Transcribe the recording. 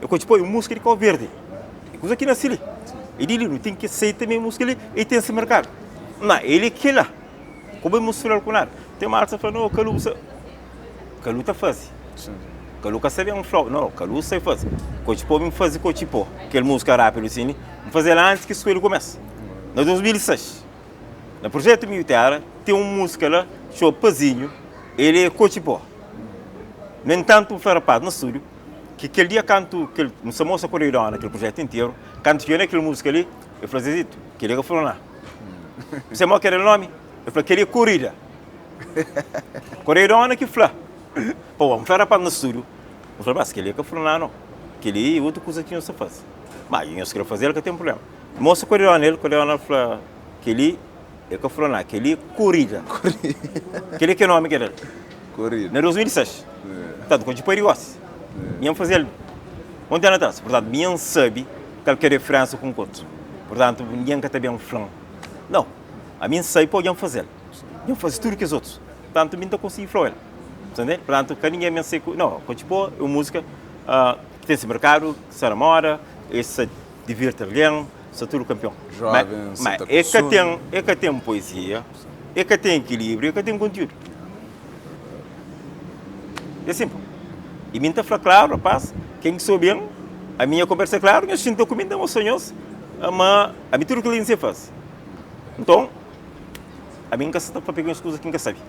É kotxi pó é un múzika di Kau Verdi. É kuza ki nase li. É di li, nu ten ki aseita ma é múzika li e ten se merkadu. Ma el é kila. Ka bo mistura-l ku nada. Ten malta ta fla, no, Kalu bu sa. Kalu ta faze. Kalu ka sabe N fla-u, no, Kalu sai faze. Kotxi pó mi N faze kotxi pó. Kel múzika rápidu sin li, N faze-l antis ki skuelu kumesa. Na 2006, na projetu Miu Téra, ten un múzika la, txoma Pazinhu, el é kotxi pó. No entantu, N fla rapaz na stúdiu, ki kel dia kantu kel, N sta mostra ku Rei Dona kel projetu interu, kantu txiga na kel múzika li, el fla, Zezito, kel-li ka fla-u nada. N fla, Mó ki éra el nómi? El fla, kel-li é korida. Korida Dona ki fla. Pô, N fla rapaz na stúdiu, N fla, mas kel-li ka fla nada nau. Kel-li é otu kuza ki nhos sta faze. Má, nhos krê faze-l, ka ten prubléma. N mostra Korida Dona el, Korida Dona fla, kel-li é ka fla nada, kel-li é korida. Kel-li ki é nómi ki el da-l. Korida. Na 2006. Purtantu, konxe pai di gósi. Mi N faze-l monti anu atrás. Purtantu, mi N sabe kal ki é diferénsa ku un ku otu. Purtantu, ningen ka ta ben fla-m, Nau, ami N sabe pa dja N faze-l. Dja N faze tudu kes otus. Purtantu, mi N ta konsigi fla-u el. Ta ntende? Purtantu, ka ningen ben sai ku, Nau, konxe bo é un múzika ki ten se merkadu, ki sta na móda, e sta divirti algen, sta tudu kanpion. Jóvens Ma ta e ka konsumi. ten, e ka ten poezia, e ka ten ekilíbriu, e ka ten kontiúdu. É sinplis. I mi N ta fla klaru, rapaz, ken ki sô ben, ami nha konbersa é klaru, nhos xinta ku mi, N ta mostra nhos ma ami tudu kel-li N sai faze. Nton, ami N ka sa ta papia ku nhos kuza ki N ka sabe.